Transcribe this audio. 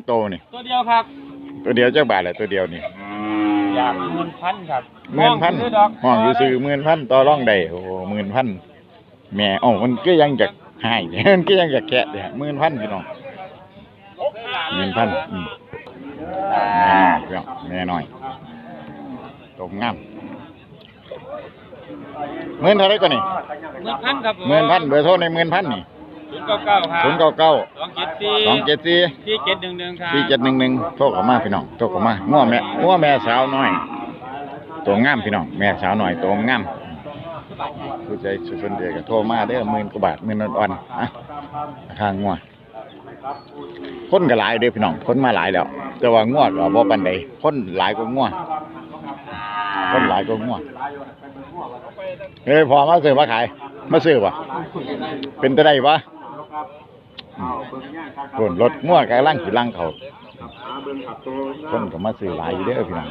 ໂຕນີ້ ໂຕດຽວຄັບ ໂຕດຽວຈັກບາດລະ ໂຕດຽວນີ້? ຢາກໝື່ນພັນຄັບ ໝື່ນພັນ ຫ້ອງຢູ່ຊື່ດອກ ຫ້ອງຢູ່ຊື່ໝື່ນພັນ ຕໍ່ລອງໄດ້ ໂອ້ ໝື່ນພັນ ແມ່ ເອົ້າ ມັນຄືຍັງຈະຫາຍ ມັນຄືຍັງຈະແຄະເດ ໝື່ນພັນ ພີ່ນ້ອງ ໝື່ນພັນ ອືມ ແມ່ນ້ອຍ ພີ່ນ້ອງ ແມ່ນ້ອຍ ໂຕງາມ. ໝື່ນເທົ່າໃດກ່ອນນີ້? ໝື່ນພັນຄັບ ໝື່ນພັນ ເບີໂທໃນໝື່ນພັນນີ້? ສູນເກົ້າເກົ້າ ສອງເຈັດສີ່ ສອງເຈັດສີ່ ສີ່ເຈັດໜຶ່ງໜຶ່ງ ໂທເຂົ້າມາພີ່ນ້ອງ ໂທເຂົ້າມາ ງົວແມ່ ງົວແມ່ສາວນ້ອຍ ໂຕງາມພີ່ນ້ອງ ແມ່ສາວນ້ອຍໂຕງາມ ຜູ້ໃດສົນໃຈກໍໂທມາເດີ້ ໝື່ນກວ່າບາດ ໝື່ນອ່ອນໆ ນະ ລາຄາງົວ. ຄົນກໍຫຼາຍເດ້ພີ່ນ້ອງ ຄົນມາຫຼາຍແລ້ວ ແຕ່ວ່າງົວກໍບໍ່ປານໃດ ຄົນຫຼາຍກວ່າງົວ ຄົນຫຼາຍກວ່າງົວ. ເອີຍ ພໍ່ມາຊື້ມາຂາຍ ມາຊື້ບໍ່? ເປັນຕາໄດ້ບໍ່? ອືມ ພຸ້ນ ລົດງົວກຳລັງຊິຫຼັ່ງເຂົ້າ ຄົນກໍມາຊື້ຫຼາຍຢູ່ເດີພີ່ນ້ອງ.